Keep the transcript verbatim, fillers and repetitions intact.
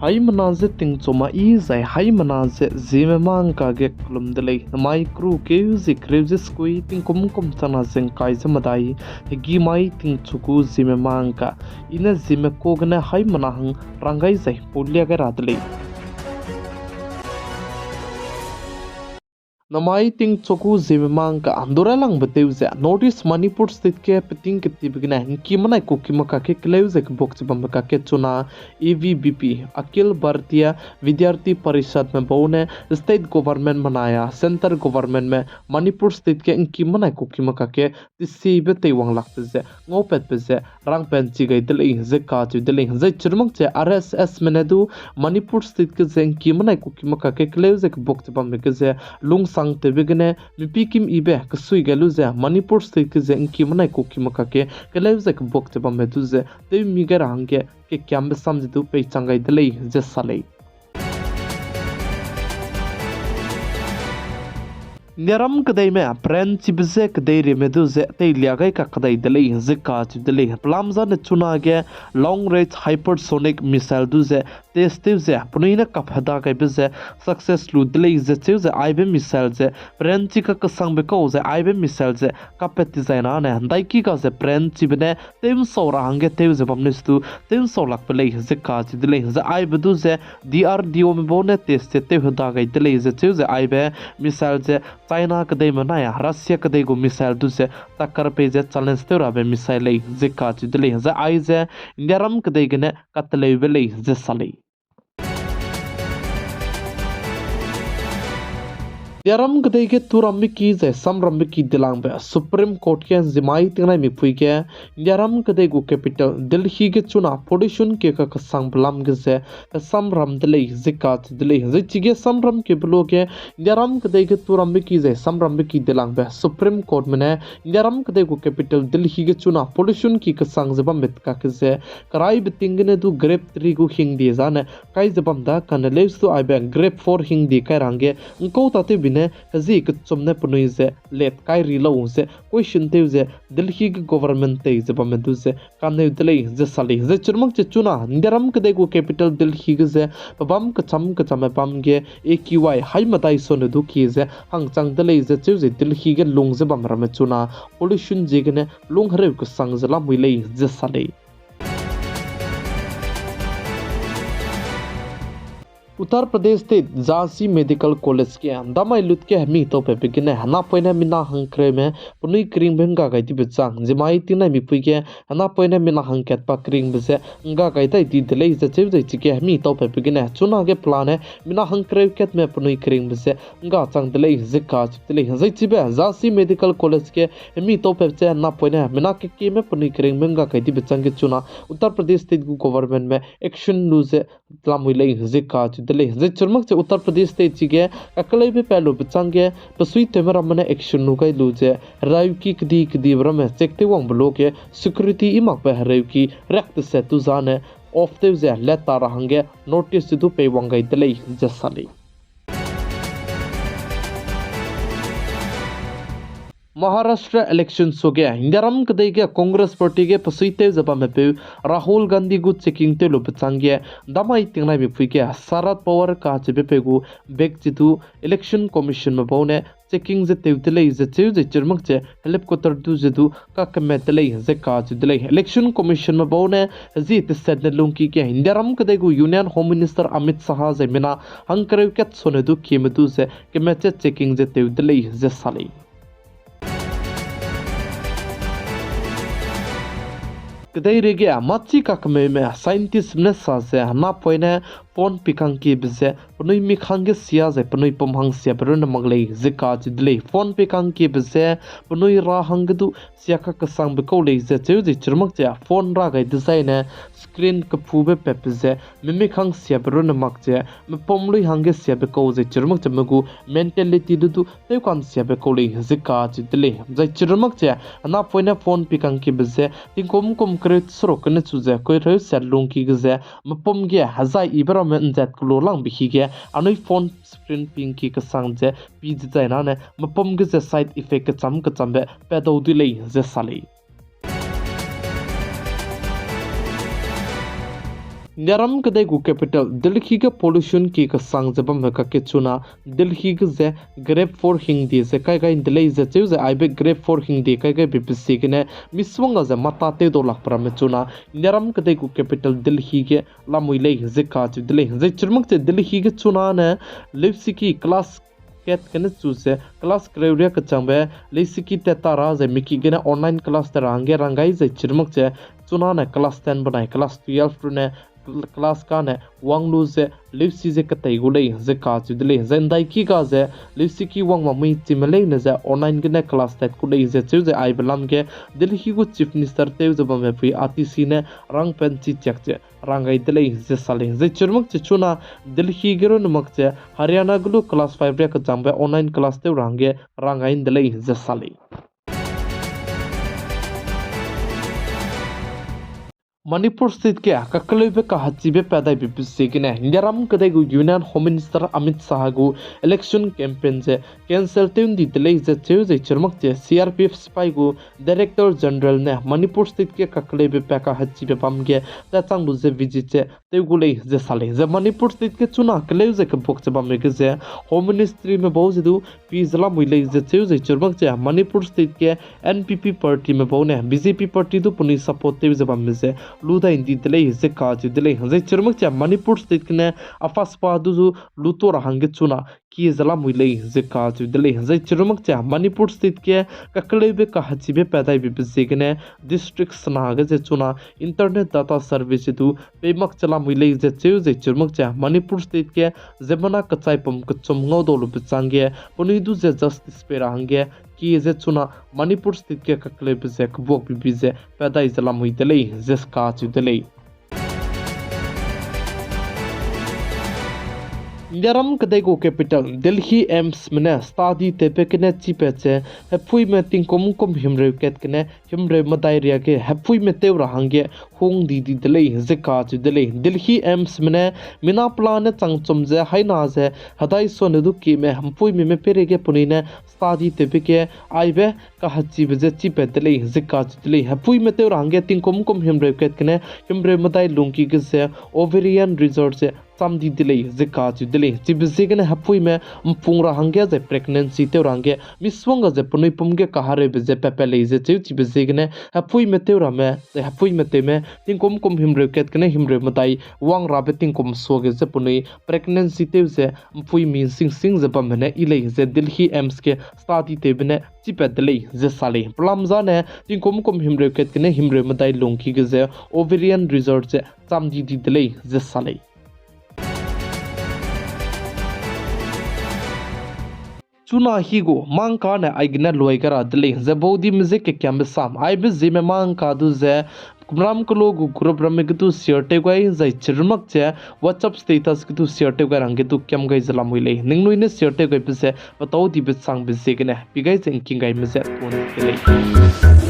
Haimena ze tingchu ma i zai haimena ze Zeme mangka ge kelum de lei. Namai kru keu zie kereu ze sekui tingkum kum chana ze ngkai ze medai, hegî mai tingchu gu Zeme mangka, i ne Zeme ka gene haimena hang rang gai zai paulia gai ra de lei. Namai tingchu gu Zeme mangka, nduralangbe tew ze North East Manipur State ge peting ketibe gene ngki menai kuki makak ge keleu ze kebuak che bambe kakge chuna A V B P, Akhil Bharatiya Vidyarthi Parishadme bau ne state governmentme nai a centre governmentme Manipur State ge ngki menai kuki makak ge tesibe teiwang lakbe ze ngaupatbe ze rangpen chi gai de lei ze kacheu de lei. Zai chirumak che R S Sme ne du Manipur State ge ze ngki menai kuki makak ge keleu ze kebuak che bambe ge ze lungsangtewbe gene mipi kim yibe kesui gai lu ze Manipur State ge ze ngki menai kuki makak ge keleu ze kebuak che bambe du ze tewmi gai ra hangge kekiambe sam ze du peichang gai de lei ze sa lei. Indiaram kedeime peranchibe ze kedeiriame du ze teilia gai kakdai de lei ze kacheu de lei. Pelam zane chunage long range hypersonic missile du ze test tew ze penui ne kap heda gaibe ze success lu de lei ze cheu ze aibe missile ze peranchi kakesangbe kau ze aibe missile ze kappat ti zai nane ndaiki ga ze peranchibe ne tew'nsau ra hangge tew ze bam ne se du tew'nsau lakbe lei ze kacheu de lei. Zai aibe du ze D R D Ome bau ne test ze tew heda gai de lei ze cheu ze aibe missile ze China kedeime nai a Russia kedei gu missile du ze takkar pei ze challenge tew rabe missile lei ze kacheu de lei. Zai aize Indiaram kedei gene kateleube lei ze sa lei. Indiaram kedei ge turambe ki zai samrambe ki dilangbe Supreme Court ge zimai tingnai mipui ge Indiaram kedei gu capital Delhi ge chuna pollution ki kakesangbe lam ge ze samram de lei ze kacheu de lei. Zai chige samram kibe luage Indiaram kedei ge turambe ki zai samrambe ki dilangbe Supreme Courtme ne Indiaram kedei gu capital Delhi ge chuna pollution ki kesang ze bambe kakge ze keraibe ting gene du grade three gu hingdie zane kai ze bam da kane leuse du aibe grade four hingdie kai ra hangge ngkau tatewbe ne hezi kechum ne penui ze let kai ri lau ze question tew ze Delhi ge government tei ze bamme du ze kaneu de lei ze sa lei. Zai chirumak che chuna Indiaram kedei gu capital Delhi ge ze pebam kecham kechamme bam ge A Q I haimedai sone du kie ze hangchang de lei ze cheu ze Delhi ge lung ze bam ramme chuna pollution ziegene lung hereu kesang ze lamui lei ze sa lei. Uttar Pradesh State Jhansi Medical College ge ndamai lut ge hemi taupabe gene henapoine mina hangkereume penui keringbe ngga gai dibe chang zimai tingnai mipui ge henapoine mina hangkat pa keringbe ze ngga gai dai di de lei ze cheu zai chige hemi taupabe gene chunage pelane mina hangkereu katme penui keringbe ze ngga chang de lei ze kacheu de lei. Zai chibe Jhansi Medical College ge hemi taupat ze henapoine mina kekieme penui keringbe ngga gai dibe chang ge chuna Uttar Pradesh State gu governmentme action lu ze lamui lei ze kacheu de lei. Zai chirumak che Uttar Pradesh State chige kakeleube pat lube chang ge pesuitewme ramme ne action lu gai lu ze hereuki kedi kedibe ramme check tew wangbe luage security i makbe hereuki riak teset tu zane off tew ze let ta ra hangge notice du pei wang gai de lei ze sa lei. Maharashtra election suage Indiaram kedei ge Congress Party ge pesuitew ze bamme peu Rahul Gandhi gu checking tew lube chang ge ndamai tingnai mipui ge Sharad Pawar kacheube peu gu bag ze du Election Commissionme bau ne checking ze tew de lei ze cheu ze chirumak che helicopter du ze du kakeme de lei ze kacheu de lei. Election Commissionme bau ne hezi teset ne lungki ge Indiaram kedei gu Union Home Minister Amit Shah zai mina hangkereu kat sone du kieme du ze keme che checking ze tew de lei ze sa lei. Kedeireige machi kakemeume scientistme ne sa ze henapoine phone pikangkiebe ze penui mikhang ge sia zai penui pum hang siabe runne mak lei ze kacheu de lei. Phone pikangkiebe ze penui ra hangge du sia kakesangbe kau lei ze cheu ze chirumak che phone ra gai dezaine screen kepube patbe ze mimikhang siabe runne mak ze mepum lui hangge siabe kau ze chirumak che me gu mentality du du tewkan siabe kau lei ze kacheu de lei. Zai chirumak che henapoine phone pikangkiebe ze tingkum kum kereu seruk kene chu ze kuireu set lungki ge ze mepum ge hezai ibe ramme nzat kelu langbe hi ge anui phone screen pingki kesang ze pi dezaina ne mepum ge ze side effect kecham kechambe pat dau dui lei ze sa lei. Indiaram kedei gu capital Delhi ge pollution ki kesang ze bambe kakge chuna Delhi ge ze Grab for Hindi ze kai gai nde lei ze cheu ze aibe Grab for Hindi kai gaibe ziegene misongga ze mata tew dau lakbe ramme chuna Indiaram kedei gu capital Delhi ge lamui lei ze kacheu de lei. Zai chirumak ze Delhi ge chuna ne leusiki class kat gene chu ze class kereu riak kechangbe leusiki tat ta ra zai miki gene online class te ra hangge rang gai zai chirumak ze chuna ne class ten benai class twelve rune class kane wang lu ze leusi ze ketei gu lei ze kacheu de lei. Zai ndaiki ga ze leusiki wang mamui chime leine ze online gene class tat gu lei ze cheu ze aibe lam ge Delhi gu Chief Minister tew ze bambe pui Atishi ne rangpen chi chiak ze rang gai de lei ze sa lei. Zai chirumak ze chuna Delhi ge runne mak ze Haryana ge lu class five riak kechangbe online class tew ra hangge rang gai nde lei ze sa lei. Manipur State ge kakeleube kahachibe pat daibe ziegene Indiaram kedei gu Union Home Minister Amit Shah gu election campaign ze cancel tew ndi de lei ze cheu zai chirumak ze C R P F sipai gu Director General ne Manipur State ge kakeleube pat kahachibe bam ge tachang lu ze visit ze tew gu lei ze sa lei. Zai Manipur State ge chuna keleu ze kebuak ze bamme ge ze Home Ministryme bau ze du pi ze lamui lei ze cheu zai chirumak ze Manipur State ge N P P partyme bau ne B J P party du penui support tew ze bamme ze lu dai ndi de lei ze kacheu de lei. Zai chirumak ze Manipur State gene AFSPA du zu luto ra hangge chuna kie ze lamui lei ze kacheu de lei. Zai chirumak ze Manipur State ge kakeleube kahachibe pat daibe ziegene district sena ge ze chuna internet data service du peimak ze lamui lei ze cheu zai chirumak ze Manipur State ge ziemmena kechaipum kechum ngau dau lube changge penui du ze justice pei ra hangge kie ze chuna Manipur State ge kakeleube ze kebuak bibi ze pat dai ze lamui de lei ze kacheu de lei. Indiaram kedei gu capital Delhi AIIMSme ne study tewbe gene chipat ze hepuime tingkum kum himreu kat gene himreu medai riage hepuime tew ra hangge hung di di de lei ze kacheu de lei. Delhi AIIMSme ne mina pelane changchum ze haina ze hedai sone du kime hepuimeme peireige penui ne study tewbe ge aibe kahachibe ze chipat de lei ze kacheu de lei. Hepuime tew ra hangge tingkum kum himreu kat gene himreu medai lungki ge ze ovarian research ze cham di de lei ze kacheu de lei. Chibe ziegene hepuime mpung ra hangge zai pregnancy tew ra hangge misongga ze penui pum ge kahereube ze patpat lei ze cheu. Chibe ziegene hepuime tew ramme zai hepuime tewme tingkum kum himreu kat gene himreu medai wang rabe tingkum suage ze penui pregnancy tew ze mpuimi singsing ze bamme ne yi lei ze Delhi AIIMS ge study tewbe ne chipat de lei ze sa lei. Pelam zane tingkum kum himreu kat gene himreu medai lungki ge ze ovarian research ze cham di di de lei ze sa lei. Chuna hi gu mangkane aigene luai gai ra de lei ze baudime je kekiambe sam aibe zieme mangka du ze kumram kelo gu group ramme ge du share tew gai zai chirumak ze WhatsApp status ge du share tew gai ra hangge du kiam gai ze lamui lei. Ningnui ne share tew gaibe ze petau dibe changbe ziegene pi gai ze ngking gaime ze tuan de lei.